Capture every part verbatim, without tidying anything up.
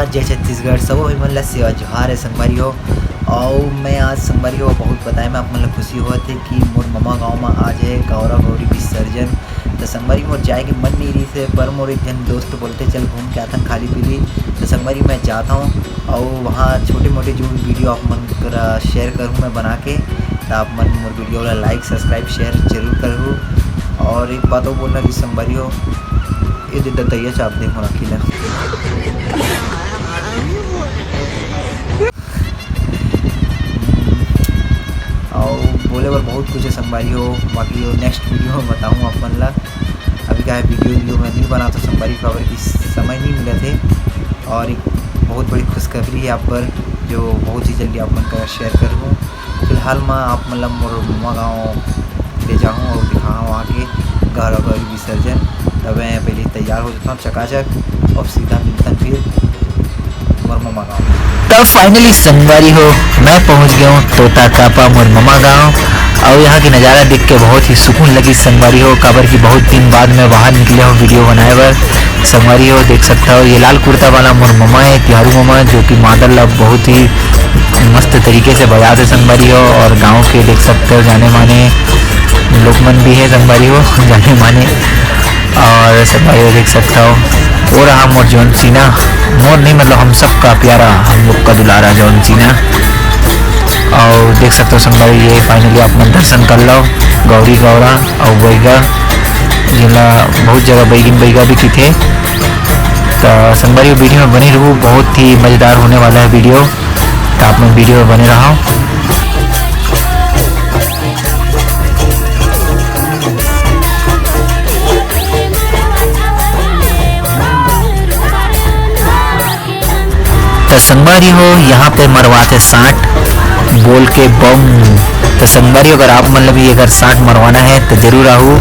जय छत्तीसगढ़, सबो भाई मन ला सेवा जोहार हे संगवारी हो। अउ मैं आज संगवारी हो बहुत बताए में आप मन ला खुशी होत हे कि मोर ममा गांव में आज हे गौरा गौरी विसर्जन। तो संगवारी मोर जाए के मन नहीं रहिस हे, पर मोर एक झन दोस्त बोलथे चल घूम के आथन खाली पीली। तो संगवारी मैं जात हूँ अउ वहाँ छोटे मोटे जो भी video आप मन करा share करूँ मैं बना के, तो आप मन मोर video ला like, subscribe, share जरूर करहू। और एक बात और बोलना जी संगवारी हो, ये दे दतैया चाप दे मोर आँखी ला। अउ बोले बर बहुत कुछ हे संगवारी हो, बाकी वो next video में बताहूँ आप मन ला। अभी का हे video video मैं नहीं बनाता संगवारी, काबर कि समय नहीं मिलत हे। और एक बहुत बड़ी खुशखबरी हे आप बर, जो बहुत ही जल्दी आप मन करा share करहूँ। फिलहाल मैं आप मन ला मोर ममा गाँव ले जाहूँ अउ दिखाहूँ वहाँ के गौरा गौरी विसर्जन। तब मैं पहले तैयार हो जाता हूँ चकाचक अउ सीधा मिलतन फिर मोर ममा गाँव। तब finally संगवारी हो, मैं पहुँच गया हूँ तोता कापा मोर ममा गाँव। अउ यहाँ के नज़ारा देख के बहुत ही सुकून लगी संगवारी हो, काबर कि बहुत दिन बाद मैं बाहर निकले हूँ video बनाए बर। संगवारी हो देख सकता हो, ये लाल कुर्ता वाला मोर ममा हे, तिहारू ममा, जो कि मादल ला बहुत ही मस्त तरीके से बजाथे संगवारी हो। और गाँव के देख सकते हो जाने माने लोग मन भी हे संगवारी हो, जाने माने। और संगवारी हो देख सकता हो, वो रहा मोर जॉन सीना, मोर नहीं मतलब हम सबका प्यारा, हम लोग का दुलारा जॉन सीना। और देख सकते हो संगवारी, ये finally आप मन दर्शन कर लो गौरी गौरा अउ बैगा, जेला बहुत जगह बैगिन बैगा भी किथे। तो संगवारी video में बने रहू, बहुत ही मज़ेदार होने वाला हे video। तो आप मन video में बने रहो। तो संगवारी हो, यहाँ पे मरवाथे सांट बोल के बम। तो संगवारी हो, अगर आप मन ला भी अगर सांट मरवाना हे तो जरूर आहू।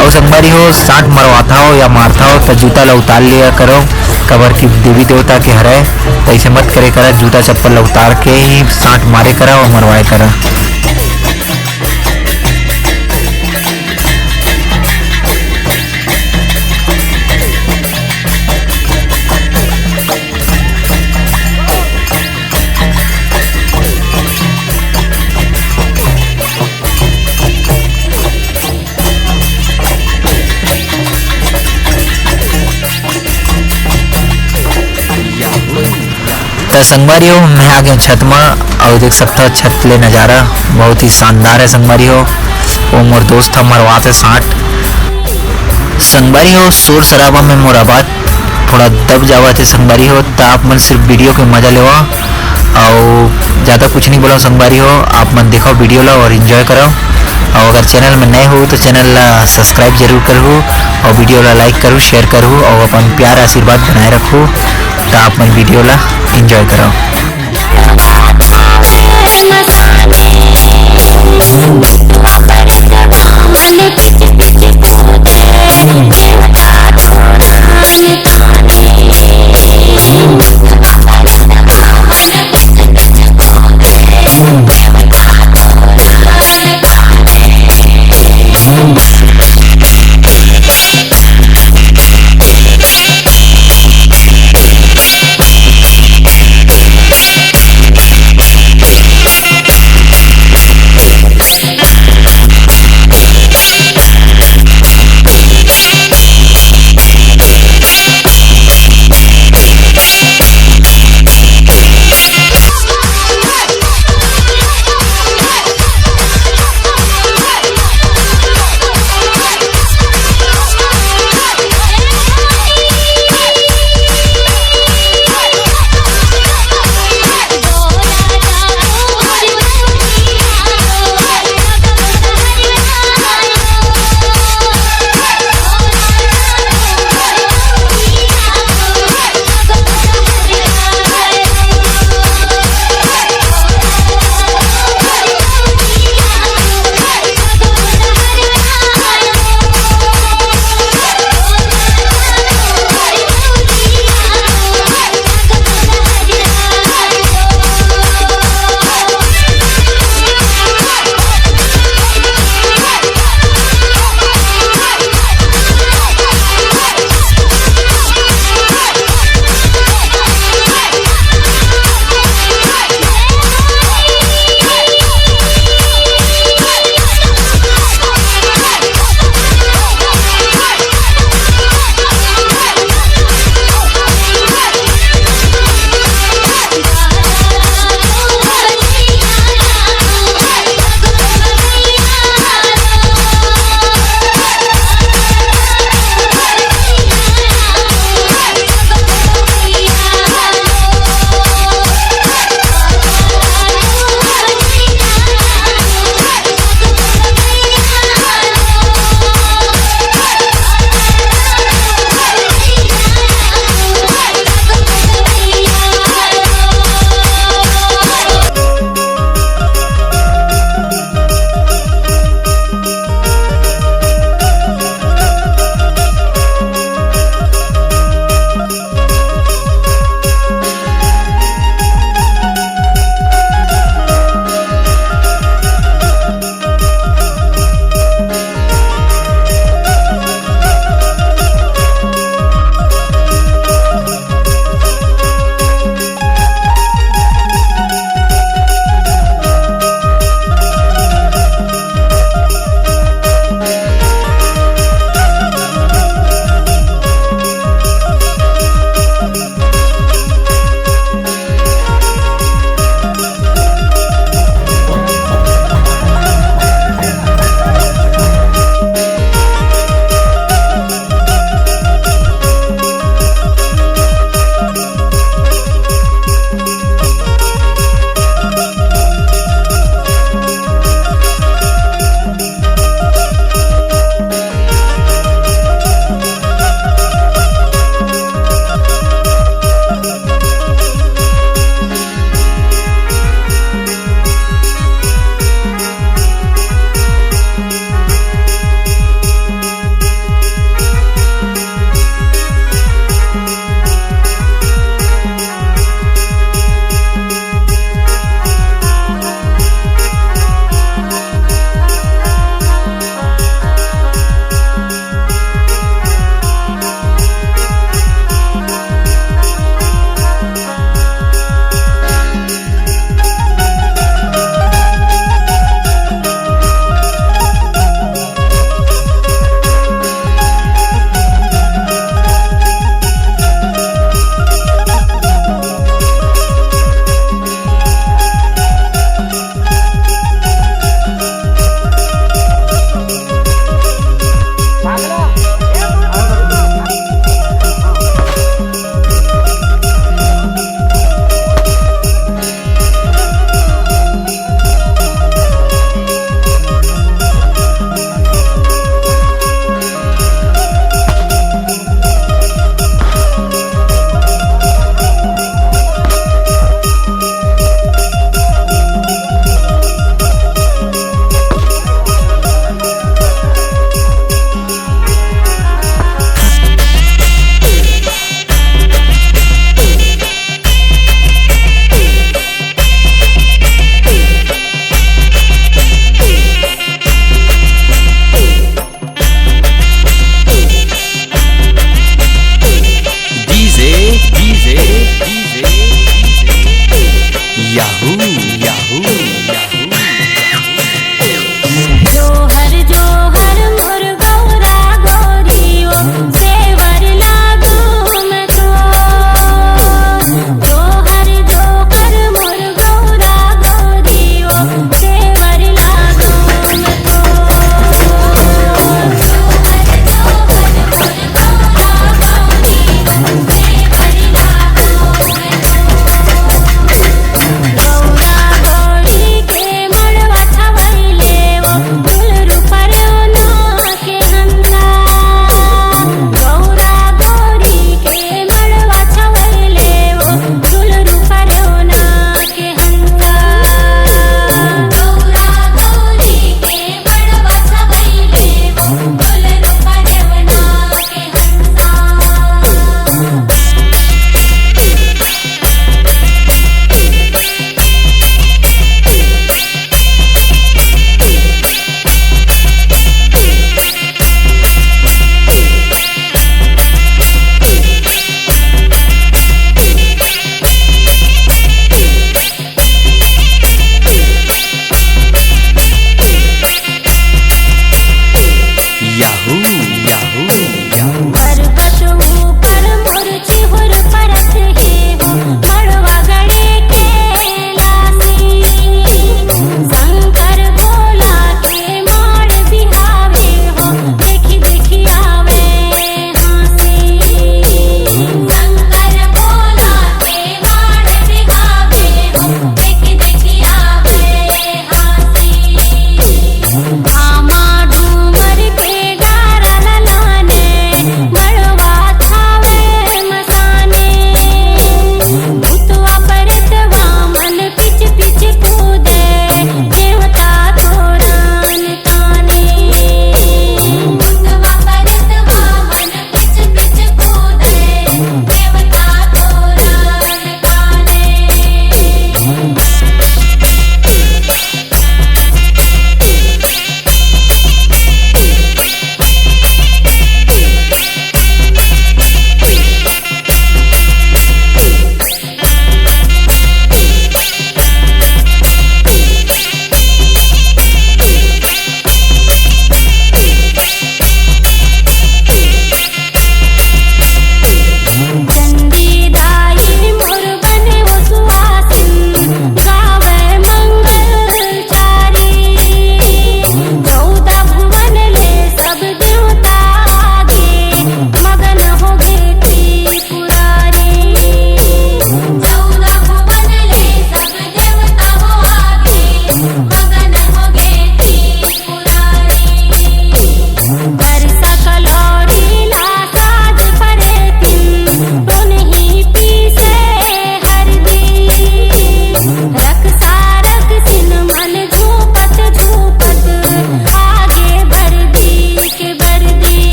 अउ संगवारी हो, सांट मरवाथा हो या मारथा हो तो जूता ला उतार लिया करो, काबर कि देवी देवता के हरे, तो ऐसे मत करे करा, जूता चप्पल ला उतार के ही सांट मारे करा अउ मरवाए करा। त संगवारी हो, मैं आ गया छत मा, अउ देख सकता हो छत ले नजारा बहुत ही शानदार हे संगवारी हो। वो मोर दोस्त ह मरवात हे सांट। संगवारी हो, शोर शराबा में मोर आवाज थोड़ा दब जावत हे संगवारी हो, त आप मन सिर्फ video के मजा लेवा, अउ ज्यादा कुछ नहीं बोला संगवारी हो। आप मन देखो video ला और enjoy करो, अउ अगर channel में नए हो तो channel ला subscribe जरूर करहू, अउ video ला like करहू, share करहू, अउ अपन प्यार आशीर्वाद बनाए रखहू। त आप मन video ला enjoy करो।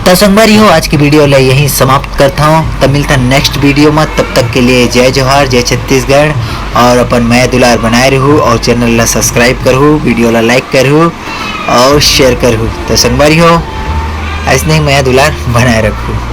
त संगवारी हो, आज के video ला यहीं समाप्त करत हौं। त मिलथन next video में, तब तक के लिए जय जोहार, जय छत्तीसगढ़, और अपन मया दुलार बनाए रहू और channel ला subscribe करहू, video ला like करहू और share करहू। त संगवारी हो, ऐसने ही मया दुलार बनाए रखू।